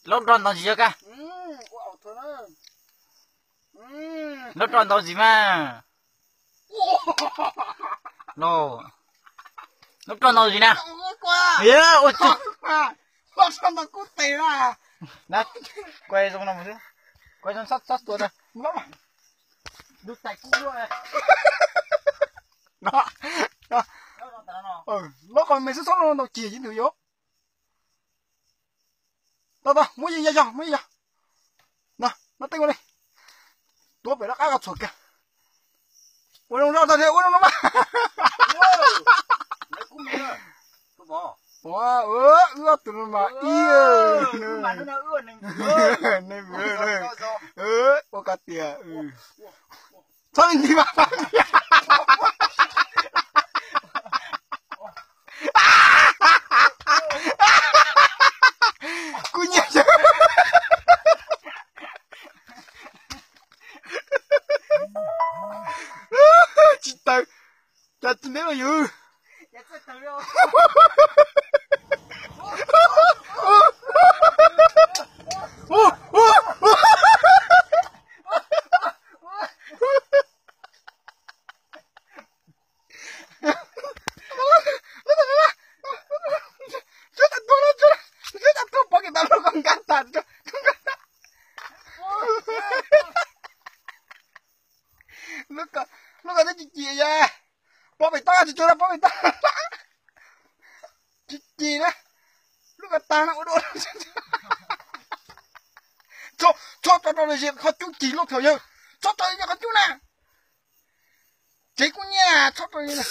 Lub roj ntau ntsis yog kaj. Lub roj ntau ntsis mas. Lub roj ntau ntsis na. Ua tsu. Kuv zoo no, kuv zoo txhob tua na. Lub qhov me xwb txhob ntau cig yeej ntws yuav. Tau tau, muab yeej yog, muab yeej yog. No, no tej ua li. Tuav pem rov qab qhov txhuam kiag. Ua zoo zog tag, ua zoo no mas. Ua, wb ob tug no mas ib, neeg ua koj tias. Txhob li ntawd mas. Kuv nyiam. Tsis tawm, cas tsis ntev los yus. Lub ko twb tsis cim yog, pov pem toj tsis tsuag, pov pem toj. Tsis cim na, lub ko tag no ua dua. Txhob tso rau qhov cub cig lub thaum yawg, txhob tso qhov cub na. Tsev kuj nyiaj txhob rau li na.